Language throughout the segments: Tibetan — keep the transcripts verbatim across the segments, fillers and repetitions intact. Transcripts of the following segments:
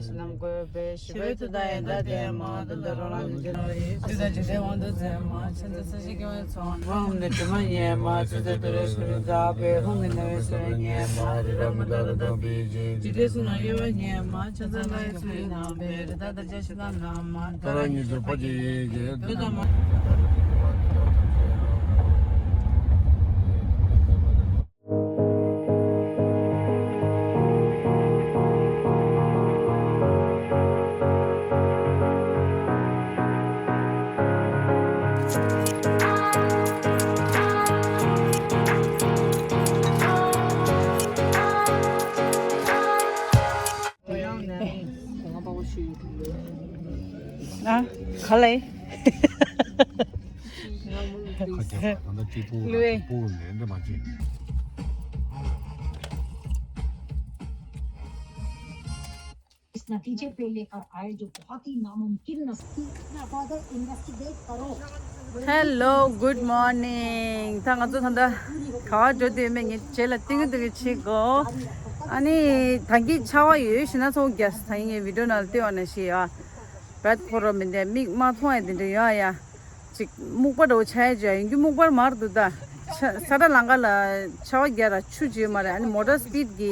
ནམ་བཀོད་པའི་ཞི་བའི་ཚུལ་དང་ཡན་ལག་ལྡན་མ་དུ་ད་རོ་ལ་ནི་ཇི་ལ་ཡི་ཇི་ལྟ་ཇི་ལྟའི་དབང་དུ་མཛད་མ་ཆེན་ཚ་ས་ཞིག་ཀྱང་ཚོང་ཧོང་ནི་དྲི་མ་ཉེས་མ་ཆུ་ཚོད་དུ་རེ་ཞུ་རུ་མཛད་པའི་ཧོང་གི་ནི་བའི་སུ་ར་ཉེས་མ་རི་ར་མི་ད་ར་དང་པི་ཇི་ཇི་ལྟའི་སུ་ན་ཡོད་པ་ཉེས་མ་ཆེན་ཚ་ལ་ཡི་ཚུལ་ནང་པའི་རི་ད་ད་ཇ་ཞི་ད་ན་མ་ད་ར་ཉི་ཚོ་ཕ་ཇི་ཡི་ཇི་དུ་ད་མ། ཨ། ག་ལེ། ཁ་རྒྱབ་པ་ད་ལྟ་སྐྱིད་པོ་ལ་ལུས། སྐྱིད་པོ་ལས་འདྲ་མ་བྱེད། इस नतीजे पे लेकर आए जो बहुत ही नामुमकिन नस्ती। ज्यादा इन्वेस्टिगेट करो। Hello, good morning. ད་ང་ཚོ་ད་ལྟ་ག་བ་འགྲོ་དུས་ཡོད་མེད་ངས་རྗེས་ལ་ཏིང་ཏིང་བྱེད་དགོ། ཨ་ནི་ད་གིན་ཆར་པ་ཡོད་ཤི་ན་ཚོ་རྒྱ་ད་ཡིན་ངའི་བི་ཌིའོ་ནང་ལ་ལྟོས་པ་ན་ཤི་ཡ། བད་ཁོ་རོ་མི་འདས་མིག་མ་མཐོང་ཡ་དེ་འདྲ་ཡོད་ཡ། ཅིག་སྨུག་པ་འདྲ་བོ་ཆགས་ཡ་ཇོ་ཡ་ཡིན་རྒྱུ་སྨུག་པར་མར་འདུག་ད། ཆ་ས་ཁྲ་ལང་ཀ་ལ་ཆར་པ་རྒྱག་ར་ཆུ་ཇོ་མ་རེད། ཨ་ནི་མོ་ཊ་སི་པིཌ་གི་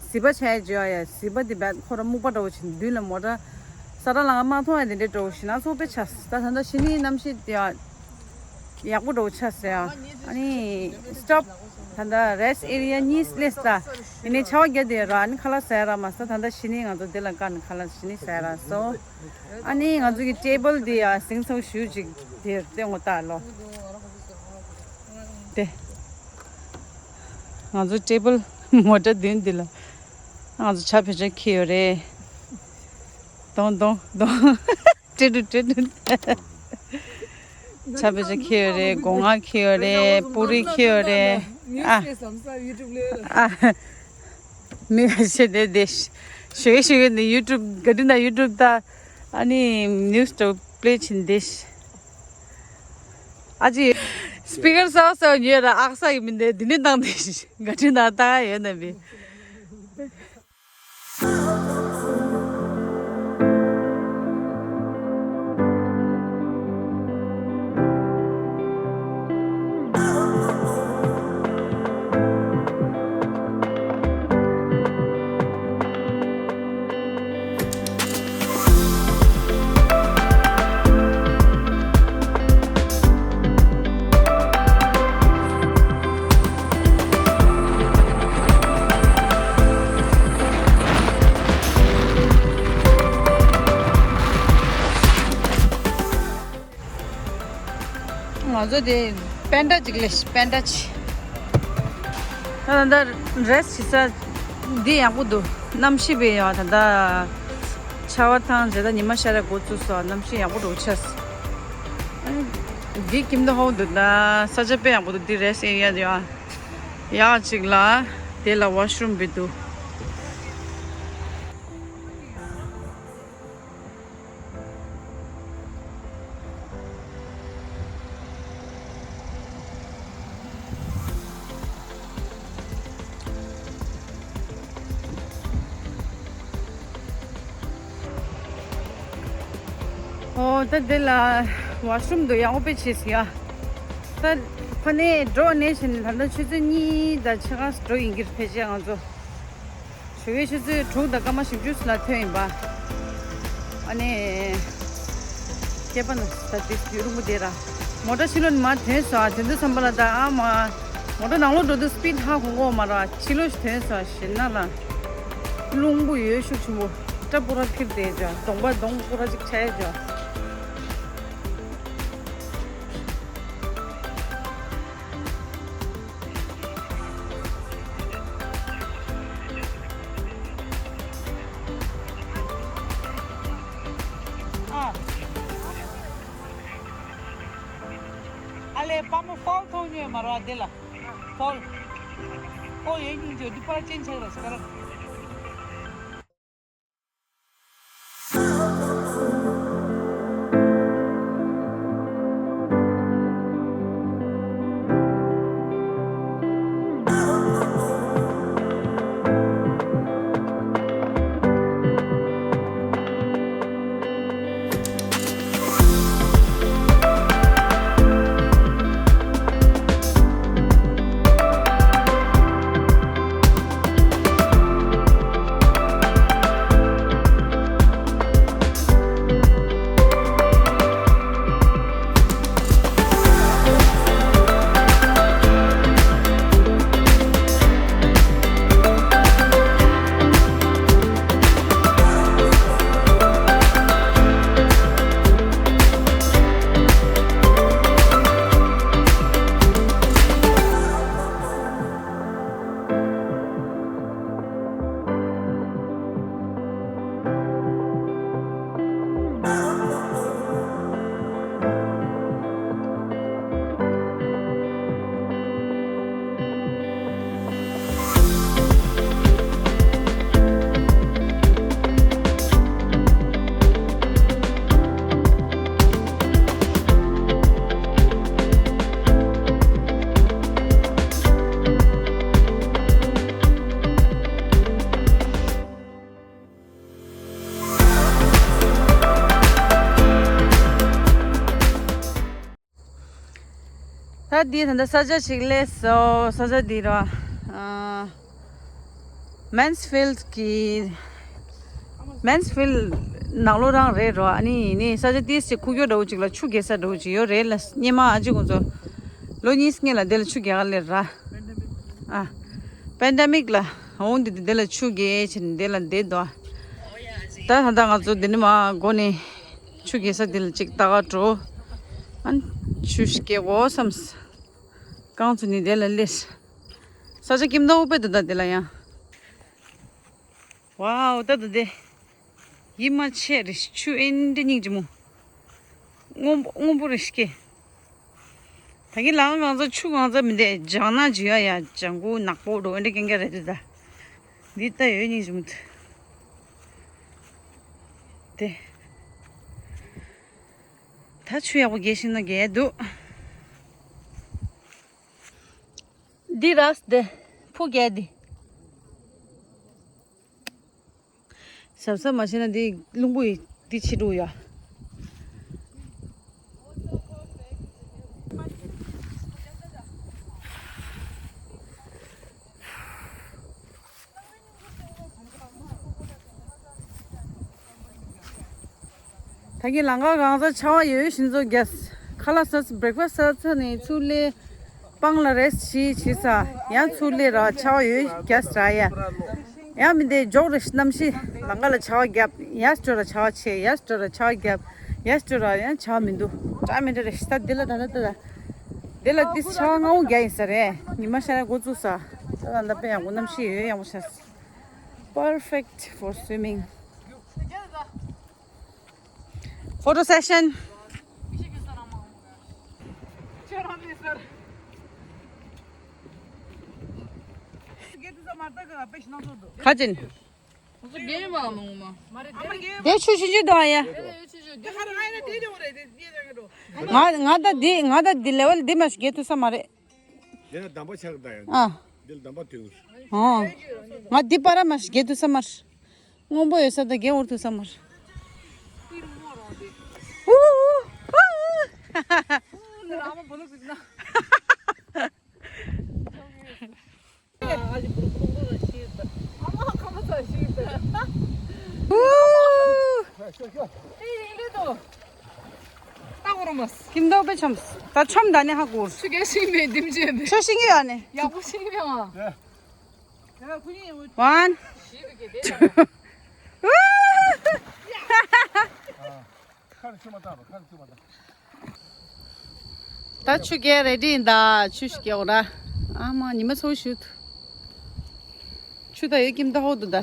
ཟིལ་པ་ཆགས་ཡ་ཇོ་ཡ་ཟིལ་པ་དེ་བད་ཁོ་ར་སྨུག་པ་འདྲ་བོ་ཆེ་མདུན་ལ་མོ་ཊ་ས་ཁྲ་ལང་ཀ་མ་མཐོང་ཡ་དེ་འདྲའི་འདྲ་བོ་ཞིག་ན་ཚོགས་པའི་ཆ་ད་ད་ད་ཤི་ནི་གནམ་གཤིས་དེ་ཡག་པོ་འདྲ་བོ་ཆགས་ཟེར་ཡ། ཨ་ནི་སི་ཊོབ་ད་ད་རེ་སི་ཊི་ཨེ་རི་ཡ་གཉིས་སླེབས་ད། ཡིན་ནའི་ཆར་པ་རྒྱག་དེ་ར་ཨ་ནི་ཁ་ལག་ཟ་ཡ་ར་མ་ཟ། ད་ད་ཤི་ནི་ང་ཚོ་དེ་ལ་བཀག་ནས་ཁ་ལག་ཤི་ནི་ཟ་ཡ་ར་སོ། ཨ་ནི་ང་ཚོ་གི་ཊེ་བལ་འདི་ཡ་ཟིང་ཚང་ཞུ་ཅིག་དེར་བསྟན་ངོ་ལྟ་ལོ། དེ། ང་ཚོ་ཊེ་བལ་མོ་ཊ་མདུན་འདི་ལ། ང་ཚོ་ཇ་བེད་སྤྱོད་འཁྱེར་ཡོད་རེད། དོང་དོང་དོང་། ཏྲི་ཏྲི་ཏྲི་ཏྲི། ཇ་བེད་སྤྱོད་འཁྱེར་ཡོད་རེད། སྒོ་ང་འཁྱེར་ཡོད་རེད། པུ་རི་འཁྱེར་ཡོད་རེད། ཨ། ཨ། མི་ཤེས་དེ་དེ། ཞོགས་ཞོགས་ནས་ཡུ་ཊུབ་ག་དུས་ན་ཡུ་ཊུབ་ད། ཨ་ནི་ནིའུ་སི་དེ་པི་ལེ་བྱིན་དེ། ཨ་ཅི། སི་པི་ཀར་གསར་པ་གསར་པ་ཉོས་ར་ཨག་ས་ཡི་མི་འདི་འདི་ནས་བཏང་དེ་ག་དུས་ན་ད་ཡོད་ན་མི། ང་ཚོ་དེ་པན་ཌ་ཅིག་ལས་པན་ཌ་ཅིག་ད་ད་ལྟ་རེ་སི་ཊི་བྱེད་ས་འདི་ཡག་པོ་འདུག་གནམ་གཤིས་བས་ཡང་ད་ལྟ་ཆར་པ་དང་རྗེས་ད་ཉི་མ་ཤར་ར་འགོ་བཙུགས་སོ། གནམ་གཤིས་ཡག་པོ་འདུག་ཆགས། འདི་ཁྱིམ་དུ་ཧོ་འདུག་ད་ས་ཆ་དཔེ་ཡག་པོ་འདུག་འདི་རེ་སི་ཊི་ཨེ་རི་ཡ་འདི་ཡག་ཅིག་ལ་དེ་ལ་ཝ་ཤི་རུམ་བི་འདུག་ཨོ་ད་དེ་ལ་ཝ་ཤི་རུམ་འདུག་ཡག་པོ་དཔེ་བྱས་ཟིན་ཡ། ད་ཕ་ནས་འགྲོ་ནས་བཞིན་ད་ལྟ་ཆུ་ཚོད་གཉིས་དང་ཕྱེད་ཀ་འགྲོ་ཡིན་གྱི་རེད་ཕལ་ཆེར་ང་ཚོ། ཞོགས་ཀའི་ཆུ་ཚོད་དྲུག་དང་སྐར་མ་བཞི་བཅུ་ལ་ཐོན་ཡིན་པ། ཨ་ནི། སྐྱེས་པ་ན་ད་དེ་ཡུ་རུ་མུ་དེ་ར། མོ་ཊ་ཕྱི་ལོགས་ནས་མར་ཐོན་སོང་ཨ། དེ་ཚོ་བསམ་པ་ལ་ད་ཨ་མ། མོ་ཊ་ནང་ལོགས་འགྲོ་དུས་སི་པིཌ་ཧ་གོ་གོ་མ་ར་ཕྱི་ལོགས་ཤིག་ཐོན་སོང་ཞེ་ན་ལ། རླུང་པོ་ཡོད་ཤུགས་ཆེན་པོ། སྐྲ་སྤུ་ར་འཁྱེར་བསྡད་ཅོ། གདོང་པ་གདོང་སྤུ་ར་ཅིག་ཆགས་ཡ་ཅོ། ཨ་ལེ་པ་མོ་ཕོལ་མཐོང་ཉོས་མ་རོ་ཨ་དེ་ལ་ཕོལ། ཕོལ་ཡོད་ཉིན་ཅོ་འདི་པར་ཅན་ཆགས་ར་སི་ཀ་ར། ད་འདི་ད་ལྟ་ས་ཆ་ཞིག་སླེབས་སོང་། ས་ཆ་འདི་ར། ཨ། Mansfield གི། Mansfield ནང་ལོགས་རང་རེད་རོ། ཨ་ནི་ནི་ས་ཆ་ཏིས་ཅིག་ཁུག་ཀྱོག་འདྲ་བོ་ཅིག་ལ་ཆུ་རྒྱག་ས་འདྲ་བོ་ཅིག་ཡོད་རེད་ལ། སྙེ་མ་ཨ་ཅེ་ཁོང་ཚོ་ལོ་གཉིས་སྔོན་ལ་དེ་ལ་ཆུ་རྒྱག་ག་སླེབས་ར། ཨ། པེན་ཌེ་མིག་ལ་འོང་དེ་དེ་ལ་ཆུ་རྒྱག་བྱས་ནས་དེ་ལ་བསྡད་འདུག་ད་ད་ལྟ་ང་ཚོ་དེ་ནི་མ་སྒོ་ནས་ཆུ་རྒྱག་ས་དེ་ལ་ཅིག་ལྟ་ག་འགྲོ། ཨ་ནི་ཆུ་ཞིག་རྒྱག་དགོས་བསམས། རྐང་ཚུགས་ནས་དེ་ལ་སླེབས། ས་ཆ་ཁྱིམ་ཐང་དབུ་དཔེ་འདུག་ད་དེ་ལ་ཡང་། ཝའོ། ད་ད་དེ། ཡིད་མ་ཆེས་རེད། ཆུ་ཨེ་འདྲ་སྙིང་རྗེ་མོ། སྔོན་པོ་སྔོན་པོ་རེད་ཤག་ད་གིན་ལང་གང་ཚ་ཆུ་གང་ཚ་མི་འདུག་ལྗང་ནག་ཅིག་ཡ་ཡ། ལྗང་གུ་ནག་པོ་འགྲོ་ཨེ་འདྲ་རྐྱང་རྐྱང་རེད་འདུག་ད། འདི་ལྟ་ཡོད་སྙིང་རྗེ་མོ་འདུག་དེ། ད་ཆུ་ཡག་པོ་རྒྱག་ཤེས་ན་རྒྱག་འདུག་འདི་ར་སི་དེ། ཕུ་རྒྱག་འདི། གཟབ་གཟབ་མ་བྱས་ན་འདི་རླུང་བུ་ཡི་འདི་ཕྱི་འགྲོ་ཡ། ད་གིན་ལང་ཀ་གང་ཚ་ཆར་པ་ཡོད་བཞིན་ཚོ་རྒྱག་ཁ་ལག་ཟ། བྷི་རེག་ཕ་སི་ཟ་ཚར་ནས་ཚུར་སླེབས། སྤང་ལ་རེ་སི་བྱས་བྱས་ས་ཡང་ཚུར་སླེབས་ར་ཆར་པ་ཡོད་རྒྱག་ར་ཡ། ཡང་མི་འདི་འཇོག་རེ་གནམ་གཤིས་ལང་ཀ་ལ་ཆར་པ་རྒྱབ། ཡར་འགྲོ་ར་ཆར་པ་ཆེ། ཡར་འགྲོ་ར་ཆར་པ་རྒྱབ། ཡར་འགྲོ་ར་ཡང་ཆར་པ་མི་འདུག་འདྲ་མི་འདྲ་རེ་ཞིག་ད་འདི་ལ་ད་ད་ད་ད། འདི་ལ་ཏིས་ཆར་པ་སྔ་པོ་རྒྱག་ཡིན་ས་རེད། ཉི་མ་ཤར་འགོ་བཙུགས་ས། ད་ད་ད་དཔེ་ཡག་པོ་གནམ་གཤིས་ཡོད་ཡག་པོ་ཤར། Perfect for swimming. Photo session. ཁ་ཅན། དེ་ཆུ་ཤིན་ཅི་དང་ཡ། ང་ང་ད་འདི་ང་ད་འདི་ལེ་ཝལ་འདི་མ་ཞིག་རྒྱག་ཐུབ་ས་མ་རེད། འདི་ལ་འདམ་པ་ཆགས་ད་ཡ། ཨ། འདི་ལ་འདམ་པ་དུས། ཨོ། ང་འདི་པར་མ་ཞིག་རྒྱག་ཐུབ་ས་མ་རེད། སྔོན་པོ་ཡོད་ས་ད་རྒྱག་འོར་ཐུབ་ས་མ་རེད། ཨུ་ཨུ་ཨུ་ཨུ། ཁྱིམ་ཐོག་པའི་ཆོམས། ད་ཆོམས་ད་ནི་ཧ་གོ། ཆུ་རྒྱག་ཤིང་མེད་དིམ་བྱས་པས། ཆུ་ཤིང་གི་ཡ་ནི། ཡག་པོ་ཤིང་མེད་ཨ། One, two. ཁ་ལ་ཆུ་མ་བཏང་རོགས། ཁ་ལ་ཆུ་མ་བཏང་། ད་ཆུ་རྒྱག་རེ་ཌི་ཡིན་ད། ཆུ་ཞིག་རྒྱག་འོ་ན། ཨ་མ་ཉི་མ་ཚོ་ཞུ། ཆུ་ད་ཡོད་ཀྱིན་ད་ཧོ་འདུག་ད།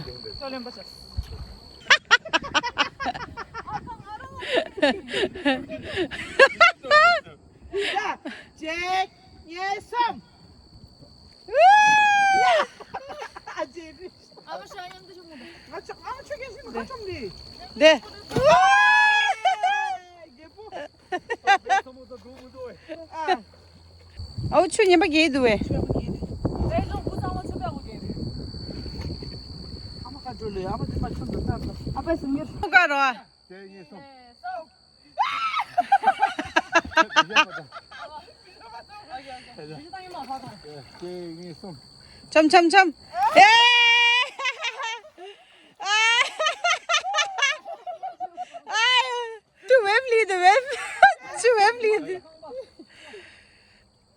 གཅིག་གཉིས་གསུམ། ཨ་ཅེ། ཨ་མ་ཤ་ཡང་འདི་ཆུ་མོ་འདི། ང་ཆ་ང་ཆུ་རྒྱག་ཤིང་ཁ་ཆོམ་འདི། དེ། རྒྱལ་པོ། ཨའུ་ཆུ་ཉན་པ་རྒྱལ་འདུག་བས། ཨ་མ་ཁ་འགྲོ་ལེ། ཨ་མ་དེ་མ་ཆུ་འདི་ལྟར་ལ། ཨ་ཕ་སུ་ངེར། ཀ་རོ། གཅིག་གཉིས་གསུམ། གཅིག་གཉིས་གསུམ། ཆམ་ཆམ་ཆམ། ཨེ། ཨ། ཨ། ཆུ་ཝེབ་ལི་དུ་ཝེབ། ཆུ་ཝེབ་ལི་དུ།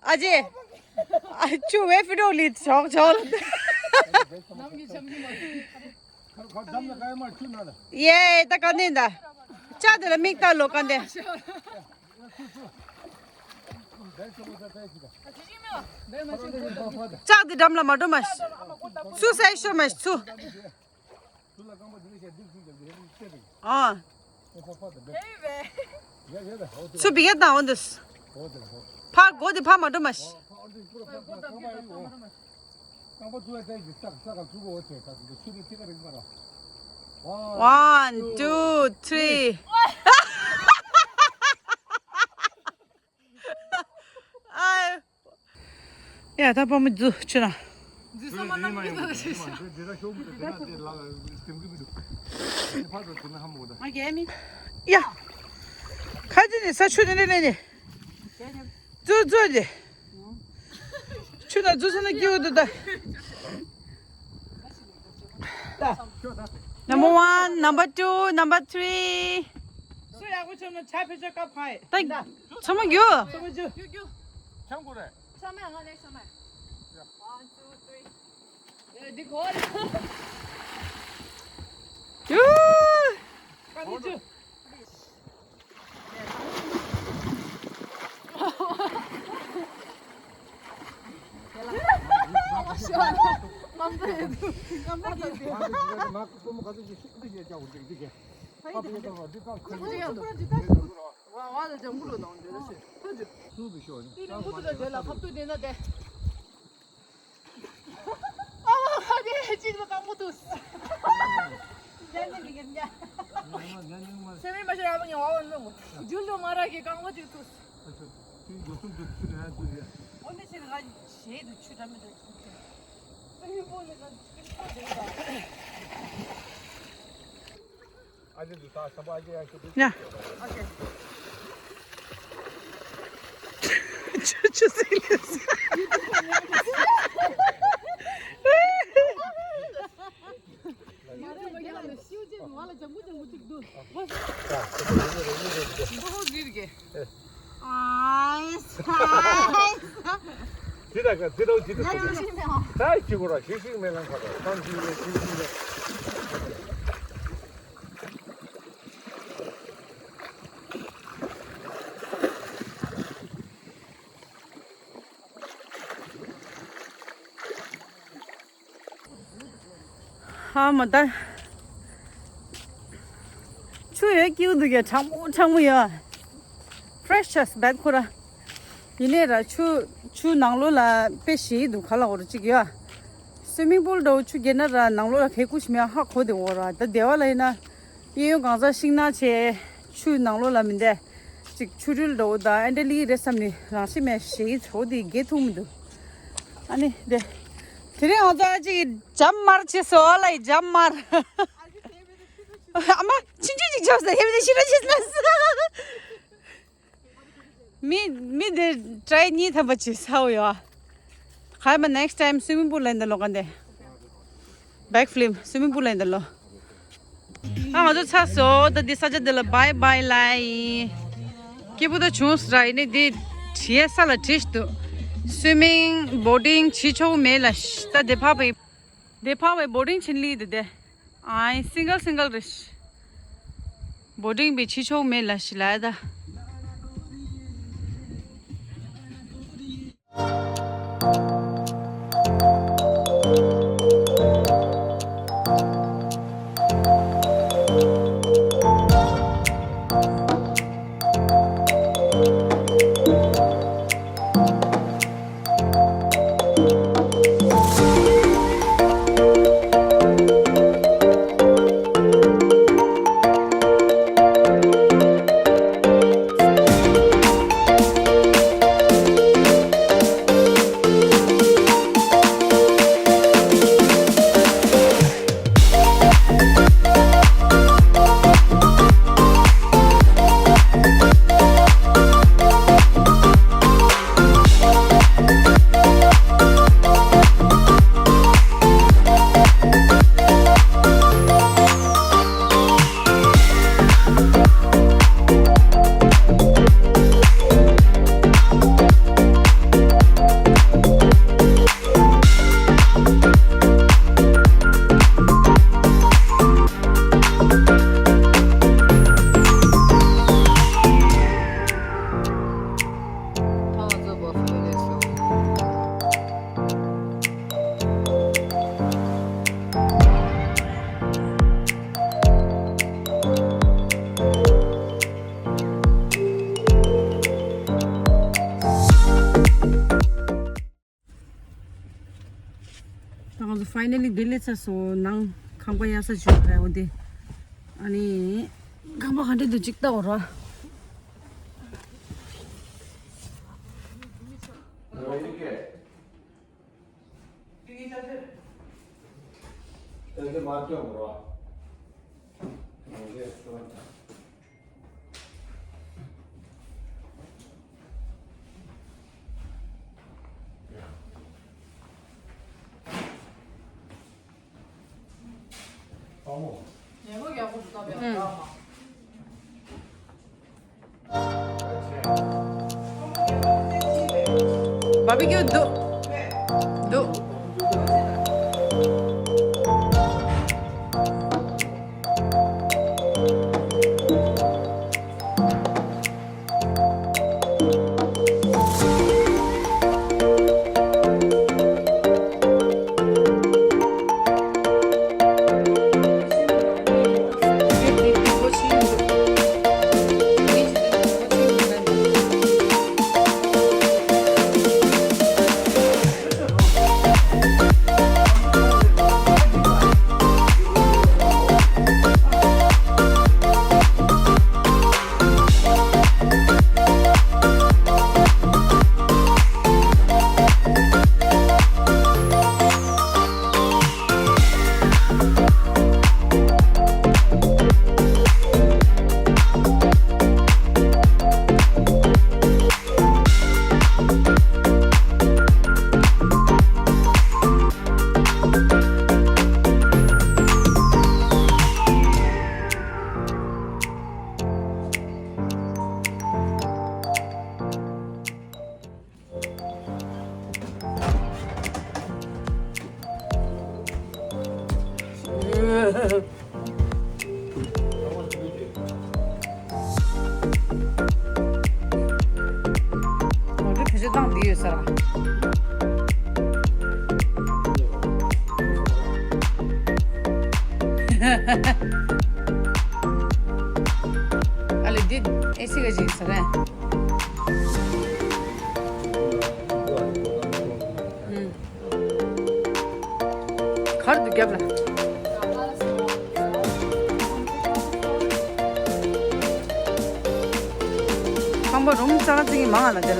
ཨ་ཅེ། ཨ་ཆུ་ཝེབ་ཕི་རོ་ལི་ཆོག་ཆོག་ལ། ཡེ་ད་ག་ནས་ད། ལྕགས་དེ་ལ་མིག་ལྟ་ལོ་ག་འདི། ལྕགས་དེ་འགྲམ་ལ་མ་འགྲོ་མ་ཤི། ཚུ་ཟེར་ཤོར་མ་ཤི་ཚུ། ཨ། ཚུ་བི་གེ་དང་འོ་འདུག་ཕར་སྒོ་དེ་ཕར་མ་འགྲོ་མ་ཤི། One, two, three. ཨ། ཡ་ད་པ་མི་རྫུ་ཆུ་ན། རྫུ་ས་མ་ན་མི་ད་ཆུ་ས། ཨ་རྒྱལ་མི། ཡ། ཁ་ཅི་ནི་ས་ཆུ་ནི་ནི་ནི། རྫུ་རྫུ་ནི། ད་ཚུར་སོང་ན་སྐྱིད་པོ་འདུག་ད། Number one, number two, number three. སུ་ཡག་པོ་བྱུང་ན་ཇ་ཕུལ་ཆོག་སྐབས་ཕ་ཡི། ད་ཚང་མ་རྒྱུ། ཚང་མ་རྒྱུ། ཆང་གོ་རེད། ཆང་མེད་ང་ལེགས་ཆང་མེད། One, two, three. འདི་གོ་རེད། རྒྱུ། ཀ་ནི་རྒྱུ། ཡ། ཆུ་ཆུ་སི་ལེ་སི། ཨ་ས། དེ་དག་ག་དེ་དག་དེ་དག་ད་ཅི་གོ་ར་ཞིག་ཞིག་མེད་ལང་ཁ་ད་ཐང་ཞིག་མེད་ཞིག་ཞིག་མེད། ཧ་མ་ད། ཆུ་ཡོད་སྐྱིད་འདུག་ཡ། གྲང་མོ་གྲང་མོ་ཡ། Fresh ཆགས་སྦད་ཁོ་ར། ཡིན་ནའི་ར་ཆུ་ཆུ་ནང་ལོགས་ལ་དཔེ་ཞེ་འདུག་ག་ལ་འོ་ར་ཅིག་ཡ། Swimming pool འདྲ་བོ་ཆུ་རྒྱས་ན་ར་ནང་ལོགས་ལ་གས་ཁུ་ཞིམ་ཡ་ཧ་གོ་དེ་འོ་ར། ད་སྡེ་བ་ལ་ཡིན་ན། གཡས་གཡོན་གང་ས་ཤིང་ནགས་ཆེ། ཆུ་ནང་ལོགས་ལ་མི་འདས། ཅིག་ཆུ་རུལ་འགྲོ་དང་ཨེ་འདྲ་ལི་རེད་བསམ་ནས་རང་ཤི་མེད་ཞེ་ཡི་ཚོ་དེ་རྒྱས་ཐུབ་མི་འདུག་ཨ་ནི་དེ། དེ་རིང་ང་ཚོ་ཨ་ཅིག་ཇམ་མར་བྱེད་སོ་ལ་ཡི་ཇམ་མར། ཨ་མ་ཆུང་ཆུང་ཅིག་ཇོག་ཟེར་ཧེ་བི་ཤི་ར་ཆེ་ལ་ཟེར། མི་མི་དེ་ཊ་རའི་གཉིས་ཐམ་པ་བྱེད་ས་འོ་ཡོ། ཁ་མ་next time swimming pool ལ་འདི་ལོ་ག་འདི། Back flip swimming pool ལ་འདི་ལོ། ཨ་ང་ཚོ་ཚར་སོང་། ད་འདི་ས་ཆ་འདི་ལ་bye bye ལ་ཡིན། སྐྱིད་པོ་ད་བྱུང་ས་ར་ཡིན་ནི་འདི་བྲིས་ས་ལ་བྲིས་ཤི་འདུག Swimming boating བྱེད་ཆོག་མེད་ལ་ཤི། ད་འདི་ཕག་པའི་འདི་ཕག་པའི་boating བྱེད་ལི་འདི་དེ། ཨའི་single single རེད་ཤི། boating བྱེད་ཆོག་མེད་ལ་ཤི་ལ་ད། ད་ང་ཚོ་finally ལྡི་ལི་ཚར་སོང་། ནང་ཁང་པ་གཡར་ས་བྱུང་རེད་འོ་དེ། ཨ་ནི་ཁང་པ་ག་འདྲ་འདུག་ཅིག་ལྟ་འོ་ར། ཨུམ། བ་བི་ཀྱུ་འདུག་འདུག་ང་ཚོ་བེད་སྤྱོད་སྟངས་འདི་ཡོད་ས་ར། ཨ་ལེ་འདི་ཨེ་སི་ག་ཅིག་ཡིན་ས་ར། ཨུམ། གར་དུ་རྒྱབ་ལ། ཁང་པ་རུམ་ཙག་ཙིག་མང་ང་ལ་དེ་ལ།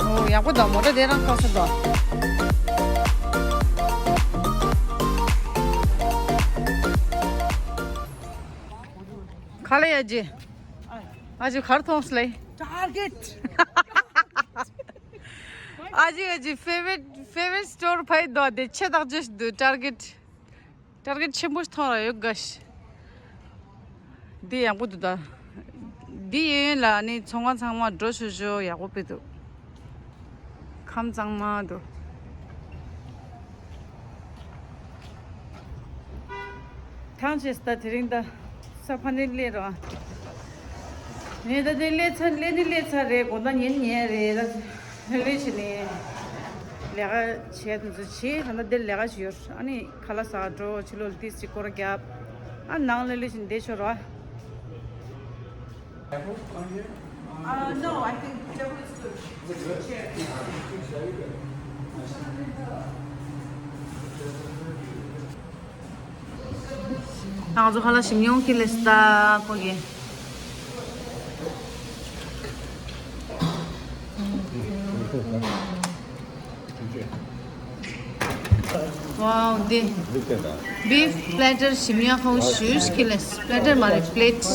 ཨོ་ཡག་པོ་འདུག་མོ་ཊ་དེ་རང་བཀག་ས་འདུག་ག་ལེ་ཡ་ཇི། ཨ་ཇི་གར་ཐོངས་ལེ། Target. ཨ་ཇི་ཨ་ཇི་favorite favorite store ཕ་ཡི་དོ་དེ་ཆེ་ཐག་ཆོད་དུ་Target. Target ཆེན་པོ་ཐོང་ར་ཡོད་ག་ཤི། འདི་ཡག་པོ་འདུག་ད། འདི་གཡས་གཡོན་ལ་ནི་ཚོང་ཁང་ཚང་མ་འགྲོ་ཆོག་ཆོག་ཡག་པོ་སྤེལ་འདུག་ཁམས་གཙང་མ་འདུག་ཐང་ཆད་ད་དེ་རིང་ད་ས་ཕ་ནི་སླེབས་རོགས། ངས་ད་དེ་སླེབས་ཚར་སླེབས་ནི་སླེབས་ཚར་རེད། དགོང་དག་ཉལ་ཉལ་རེད། ད་ལས་བྱེད་ནས་ལས་ཀ་བྱས་དུས་ཚོད་བྱས་ད་ལྟ་འདིར་ལས་ཀ་བྱེད་ཡོད། ཨ་ནི་ཁ་ལག་ཟ་འགྲོ་ཕྱི་ལོགས་ལ་ཏིས་ཅིག་སྐོར་རྒྱབ། ཨ་ནང་ལ་ལས་བྱེད་བསྡད་ཆོག་རོགས། Uh, no, I think table is good. ང་ཚོ་ཁ་ལག་ཞིམ་ཉོང་ཁི་ལེ་སི་ད་ཁོ་གི། Wow, འདི། Beef platter ཞིམ་ཉོང་ཁོ་ཞུས་ཁི་ལེ་སི། Platter མ་རེད། Plate.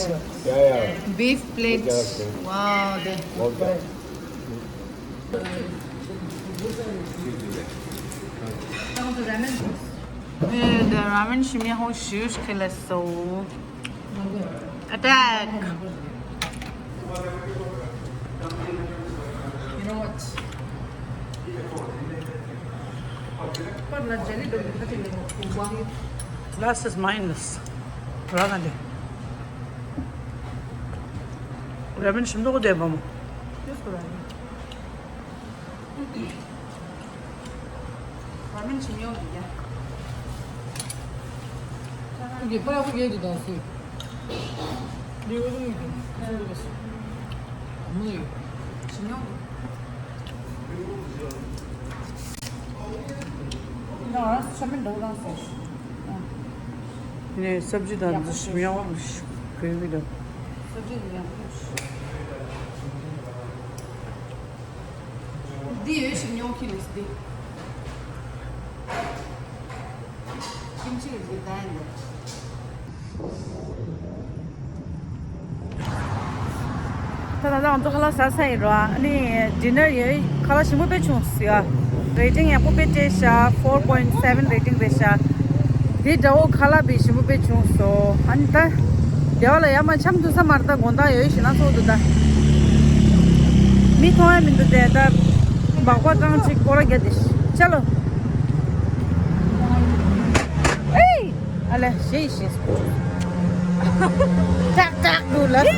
Beef plate. Wow, འདི། ཨེ་འདི་ར་མེན་ཞིམ་ཉོང་ཁོ་ཞུས་ཁི་ལེ་སི། Attack. You know what? Last is mine. ར་ག་འདི། ར་མེན་ཞིམ་མདོག་ལྡན་པ་མོ། ར་མེན་ཞིམ་ཉོང་འདུག་ཡ། ཁོ་གི་པ་ཁོ་གི་འདི་དང་སུ། འདི་འོ་དུ་མི་འདུག་སུ་འདུག་སུ། མོ་ཡོད། ཞིམ་ཉོང་འདུག་ཡང་ང་རང་ཚོ་ཆ་མེད་འདྲ་བོ་རང་ཟེར། ནས་སབ་ཇི་དང་འདི་ཞིམ་ཉོང་ཞིག་གོན་གི་འདུག་སབ་ཇི་འདི་ཡང་ཁུག་ཤིག་འདི་ཡོད་ཞིམ་ཉོང་ཁི་ལེ་སི་འདི། ཁིམ་ཆི་གི་ཟི་ད་ཡིན་འདི། ད་ང་ཚོ་ཁ་ལག་ཟ་ས་ཡིན་རོ། ཨ་ནི་ཌི་ནར་ཡོད། ཁ་ལག་ཞིམ་པོ་དཔེ་བྱུང་སོང་ཡ། རེ་ཊིང་ཡག་པོ་དཔེ་སྤྲད་ཤག four point seven རེ་ཊིང་རེད་ཤག་དེ་འདྲ་བོ་ཁ་ལག་དཔེ་ཞིམ་པོ་དཔེ་བྱུང་སོང་། ཨ་ནི་ད་སྡེ་བ་ལ་ཡར་མར་འཁྱམ་ཐུབ་ས་མ་རེད། ད་དགོང་དག་ཡོད་ཤི་ན་ཚོགས་འདུག་ད་མི་མཐོང་ཡ་མི་འདུག་དེ་ད་སྦག་སྦག་རྐང་གཅིག་སྐོར་ར་བརྒྱབ་དེ་ཤི་ཅ་ལོ། ཨེ། ཨ་ལེ་ཞེས་ཞེས། ཏག་ཏག་འདུག་ལ་ས།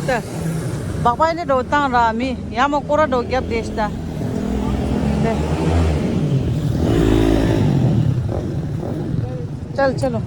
ད། སྦག་སྦག་ནི་འགྲོ་བཏང་ར་མི་ཡ་མ་སྐོར་ར་འགྲོ་རྒྱབ་དེ་ཤི་ད། དེ། ཅལ་ཅལ་ལོ།